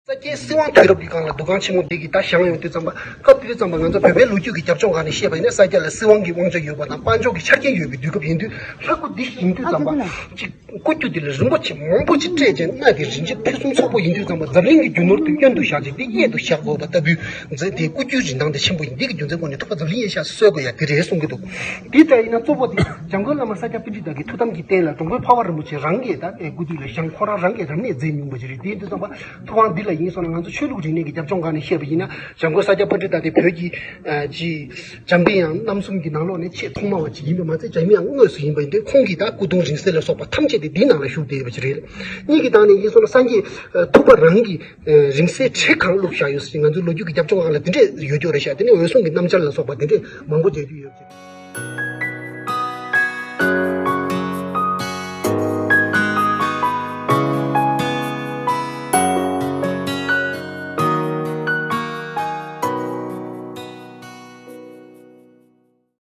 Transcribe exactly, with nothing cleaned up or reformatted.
ས་སྐྱའི་སྲིད་དབང་དུས་རབས་ཀྱི་སྒང་ལ་འདུ་ཁང་ཆེན་མོ་འདི་གི་ད་བཞེངས་ཡོང་དུས་ཙམ་པ། སྐབས་དེ་དུས་ཙམ་པ་ང་ཚོ་བོད་པའི་ལོ་རྒྱུས་ཀྱི་རྒྱབ་ལྗོངས་སྒང་ནས་བཤད་པ་ཡིན་ན། ས་སྐྱ་ལ་སྲིད་དབང་གི་དབང་ཆ་ཡོད་པ་དང་དཔལ་འབྱོར་གྱི་ཆ་རྐྱེན་ཡོད་པའི་དུས་སྐབས་ཡིན་དུས། ལྷ་སྐུ་འདི་བཞེངས་དུས་ཙམ་པ། གཅིག་སྐུ་རྒྱུ་དེ་ལ་རིན་པོ་ཆེ་མང་པོ་ཅིག་སྤྲད་བྱས། སྣ་དེ་རིན་ཆེན་ཕུན་སུམ་ཚོགས་པོ་ཡིན་དུས་ཙམ་པ། འཛམ་གླིང་གི་རྒྱུ་ནོར་དེ་གཡོན་དུ་བཞག་བྱས་དེ་གཡས་དུ་བཞག་དགོས་པ་ལྟ་བུའི་མཛད་དེ། སྐུ་རྒྱུའི་རིན་ཐང་དེ་ཆེན་པོ་ཡིན། འདི་གི་རྒྱུ་མཚན་སྒོ་ནས་ཐུབ་པ་འཛམ་གླིང་ཡས་ཤ་གསོལ་དགོས་ཡ་དེ་རེད་གསུང་གི་འདུག། དེ་ལྟ་ཡིན་ན་གཙོ་བོ་དེ་འཇམ་མགོན་བླ་མ་ས་སྐྱ་པཎྜི་ཏ་གི་ཐུགས་དམ་གྱི་རྟེན་ལ་འགྲོ་མགོན་འཕགས་པ་རིན་པོ་ཆེ་རང་གིས་ད་ཨེ་སྐུ་དུས་ལ་བཞེངས། ཁོ་རང་རང་གིས་རབ་གནས་མཛད་མྱོང་པ་ཞིག་རེད། དེ་ཡིན་དུས་ཙམ་པ་ཐུབ་དབང་འདི་ལ་ཡིན་སོང་ན། ང་ཚོ་ཆོས་ལུགས་རིག་གནས་ཀྱི་རྒྱབ་ལྗོངས་སྒང་ནས་བཤད་པ་ཡིན་ན། འཇམ་མགོན་ས་སྐྱ་པཎྜི་ཏ་དེ་བོད་ཀྱི་ཨ་ཅི་འཇམ་པའི་དབྱངས་རྣམ་གསུམ་གྱི་ནང་ལོགས་ནས་ཆེས་ཐོག་མ་བ་ཅིག་ཡིན་པ་མ་ཟད། འཇམ་པའི་དབྱངས་དངོས་སུ་ཡིན་པ་ཡིན་དུས། ཁོང་གིས་ད་སྐུ་གདུང་རིང་བསྲེལ་ལ་སོགས་པ་ཐམས་ཅད་དེ་འདིའི་ནང་ལ་བཞུགས་བསྡད་ཡོད་པ་ཅིག་རེད། གཉིས་ཀྱི་སྟེང་ནས་ཡིན་སོང་ན་སངས་རྒྱས་ཨ་ཐུབ་པ་རང་གིས་ཨ་རིང་བསྲེལ་བྲེ་གང་བླུགས་བཞག་ཡོད་ཟེར། ང་ཚོའི་ལོ་རྒྱུས་ཀྱི་རྒྱབ་ལྗོངས་སྒང་ལ་དེ་འདྲས་ཡོད་ཀྱོག་རེད་ཤག། དེ་ནས་འོད་སྲུང་གི་རྣམ་སྦྱར་ལ་སོགས་པ་དེ་འདྲས་མང་པོ་མཇལ་རྒྱུ་ཡོད་པ་ཅིག།